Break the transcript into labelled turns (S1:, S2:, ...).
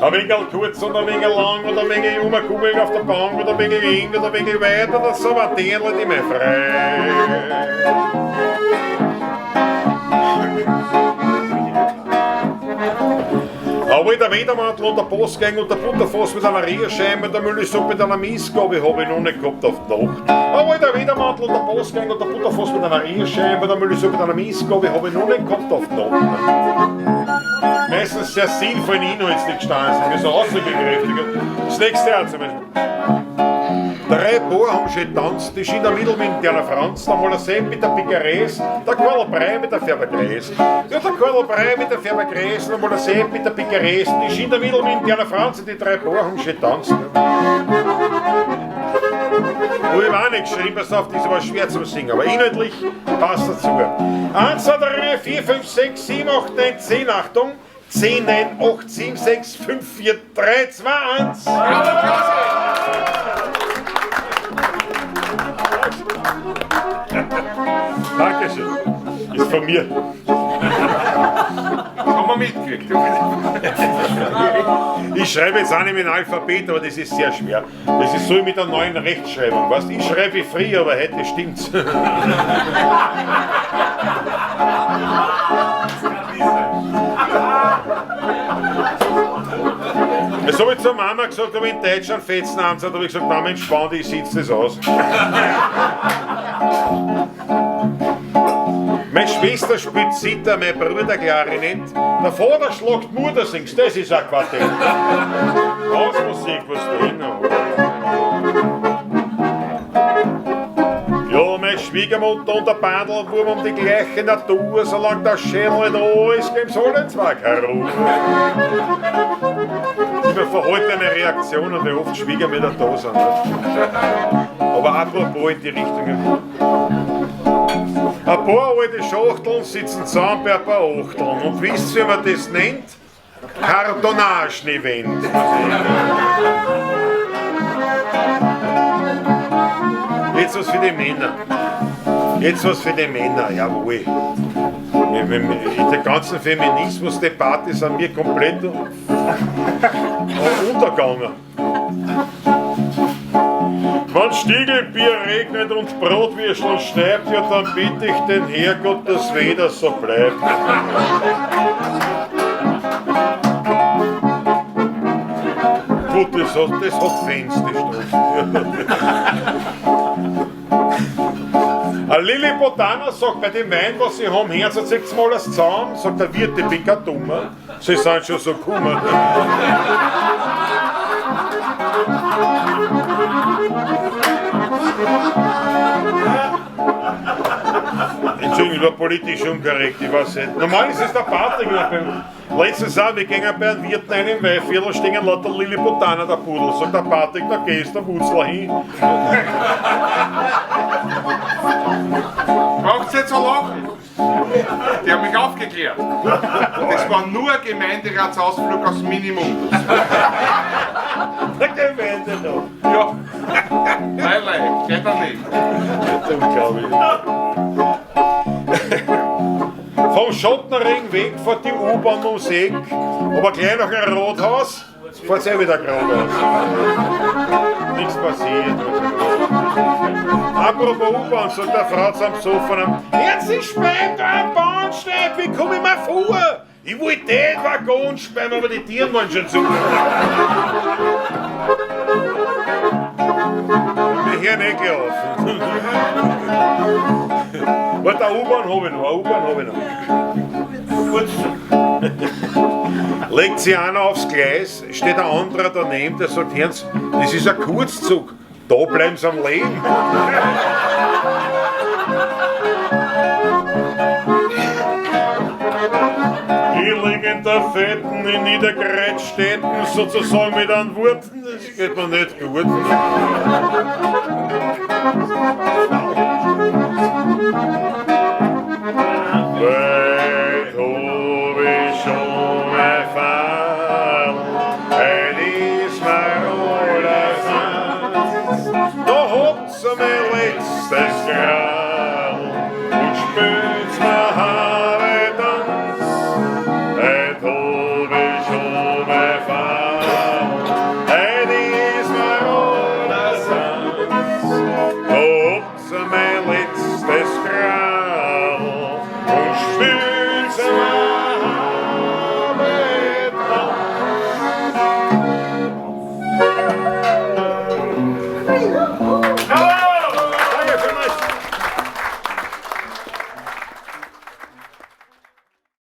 S1: Ein wenig kurz und ein wenig lang und ein wenig umgekugelt auf der Bank und ein wenig eng und ein wenig weit und so war Dirndl nicht mehr frei. Aber der Wedermantel und der Postgang und der Butterfass mit einer Rierscheibe, mit der Müllesuppe mit einer Missgabe habe ich noch nicht gehabt auf die Nacht. Aber der Wedermantel und der Postgang und der Butterfass mit einer Rierscheibe, mit der Müllesuppe mit einer Missgabe habe ich noch nicht gehabt auf die Nacht. Meistens sehr sinnvollen Inhalt, die gestanden sind, so aussagekräftig. Das nächste Jahr zum Beispiel. Drei Paar haben schon getanzt, die Schinder Mittel mit der Franz, der Moller Sepp mit der Picares, der Karl Brei mit der Färbergräs. Ja, der Karl Brei mit der Färbergräs, der Moller Sepp mit der Picares, die Schinder Mittel mit der Franz, die drei Paar haben schon getanzt. Wo ich auch nicht geschrieben, pass auf, das war schwer zum Singen, aber inhaltlich passt dazu. 1, 2, 3, 4, 5, 6, 7, 8, 9, 10, Achtung! 10, 9, 8, 7, 6, 5, 4, 3, 2, 1. Dankeschön. Ist von mir.
S2: Haben wir mitgekriegt.
S1: Ich schreibe jetzt auch nicht mit dem Alphabet, aber das ist sehr schwer. Das ist so wie mit der neuen Rechtschreibung. Weißt, ich schreibe wie früher, aber heute stimmt's. Das habe ich zur Mama gesagt, aber in Deutschland fetzen haben sie, da habe ich gesagt, Mama, entspann dich, ich sitze das aus. Meine Schwester spielt Zither, mein Bruder Klarinett. Der Vater schlagt Mutter, singst, das ist ein Quartett. Hausmusik, was drin. Ja, meine Schwiegermutter und der Bandelwurm um die gleiche Natur, solange der Schädel nicht da ist, geben sie alle zwei keine Ruhe. Immer verhaltene Reaktionen, wie oft Schwiegermütter da sind. Ne? Aber apropos in die Richtung. Ein paar alte Schachteln sitzen zusammen bei ein paar Achteln. Und wisst ihr, wie man das nennt? Kartonagen-Event. Jetzt was für die Männer. Jetzt was für die Männer, jawohl. In der ganzen Feminismusdebatte sind wir komplett untergegangen. Wenn Stiegelbier regnet und Brotwürstel schneit, ja dann bitte ich den Herrgott, dass Wetter so bleibt. Gut, das hat Fans, die Strophe. Ein Lilliputaner sagt bei dem Wein, was sie haben, hören Sie sich mal das zusammen, sagt der Wirt, ich bin kein Dummer, sie sind schon so gekommen. Entschuldigung, ich war politisch unkorrekt, ich weiß nicht. Normal ist es der Patrick. Letztes Jahr, wir gingen bei einem Wirten rein im Weinviertel, stehen lauter Lilliputaner der Pudel. Sagt der Patrick, da gehst der Wutzler hin.
S2: Braucht's nicht so lachen. Die haben mich aufgeklärt. Das war nur ein Gemeinderatsausflug aus Minimundus.
S1: Der Gemeinderat.
S2: Ja. Nein, nein, geht doch nicht.
S1: Das ist unglaublich. Vom Schottenring weg fährt die U-Bahn ums Eck, aber gleich nach dem Rathaus fährt sie auch wieder geradeaus. Nichts passiert. Apropos U-Bahn, sagt der Frau zum Besoffenen, Herzlich spät, da am Bahnsteig, wie komme ich mal vor? Ich wollte den Waggon sperren, aber die Tiere waren schon zu. Wir hören eh gleich auf. Warte, eine U-Bahn habe ich noch, eine U-Bahn habe ich noch.
S3: Kurz.
S1: Legt sich einer aufs Gleis, steht ein anderer daneben, der sagt, hören Sie, das ist ein Kurzzug, da bleiben Sie am Leben. Ich lieg in der Fetten in Niedergreitstetten, sozusagen mit einem Wort, das geht mir nicht gut. Weit hab ich schon erfahren, heut ist mir alles eins. Da habt's mein letztes Gral und spült's mir Haare dann. Spiel.